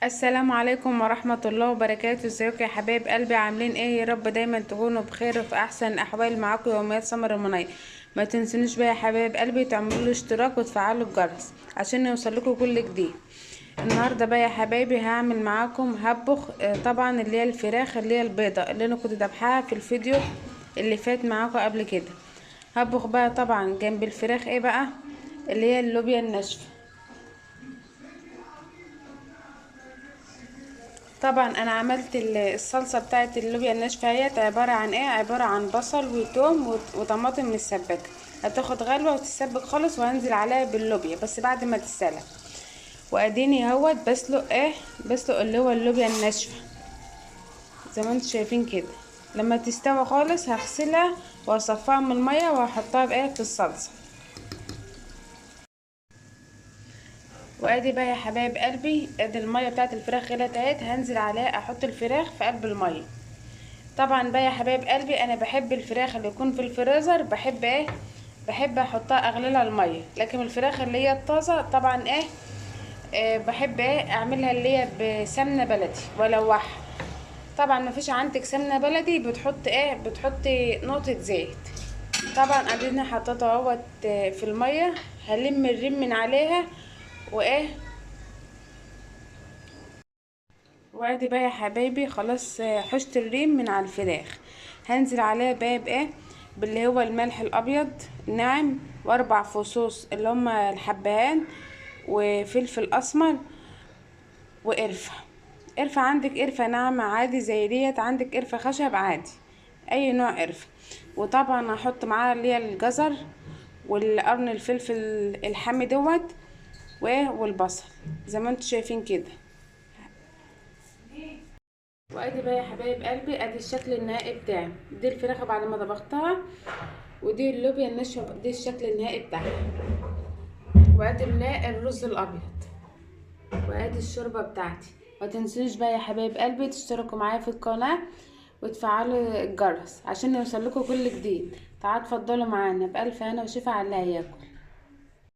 السلام عليكم ورحمة الله وبركاته. ازيكم يا حبايب قلبي؟ عاملين ايه؟ يا رب دايما تكونوا بخير وفي احسن الاحوال. معاكم يوميات سمر المنير. ما تنسونيش بقى يا حبايب قلبي تعملوا له اشتراك وتفعلوا الجرس عشان يوصلكم كل جديد. النهارده بقى يا حبايبي هعمل معاكم هبخ طبعا اللي هي الفراخ اللي هي البيضة اللي انا كنت ذبحاها في الفيديو اللي فات معاكم قبل كده. هبخ بقى طبعا جنب الفراخ ايه بقى؟ اللي هي اللوبيا الناشفه. طبعا انا عملت الصلصه بتاعه اللوبيا الناشفه اهيت عبارة عن ايه؟ عبارة عن بصل وتوم وطماطم متسبكه، هتاخد غلوه وتتسبك خالص، وهنزل عليها باللوبيا بس بعد ما تتسلق. واديني اهوت بسلق ايه؟ بسلق اللي هو اللوبيا الناشفه زي ما انتم شايفين كده. لما تستوي خالص هغسلها واصفيها من المية وهحطها بايه في الصلصه. وادي بقى يا حبايب قلبي ادي المية بتاعت الفراخ غلت اهي، هنزل عليها احط الفراخ في قلب المية. طبعا بقى يا حبايب قلبي انا بحب الفراخ اللي يكون في الفريزر، بحب ايه؟ بحب احطها اغللها المية، لكن الفراخ اللي هي الطازه طبعا ايه، بحب ايه اعملها اللي هي بسمنه بلدي والوحها. طبعا مفيش عندك سمنه بلدي بتحط ايه؟ بتحطي نقطة زيت. طبعا ادينا حطيتها اهوت في المية، هلم الريم من عليها وايه. وادي بقى يا حبايبي خلاص حشت الريم من على الفراخ، هنزل عليها بقى بايه؟ باللي هو الملح الابيض ناعم، واربع فصوص اللي هما الحبهان، وفلفل اسمر، وقرفه. قرفه عندك قرفه ناعمة عادي زي ديت، عندك قرفه خشب عادي، اي نوع قرفه. وطبعا هحط معاها اللي هي الجزر والقرن الفلفل الحامي دوت والبصل زي ما انتم شايفين كده. وادي بقى يا حبايب قلبي ادي الشكل النهائي بتاعي. دي الفراخ بعد ما طبختها، ودي اللوبيا الناشفه، دي الشكل النهائي بتاعها. وادي الرز الابيض، وادي الشوربة بتاعتي. ما تنسوش بقى يا حبايب قلبي تشتركوا معايا في القناة وتفعلوا الجرس عشان يوصلكوا كل جديد. تعالوا اتفضلوا معانا بألف هنا وشفا على اللي هياكل.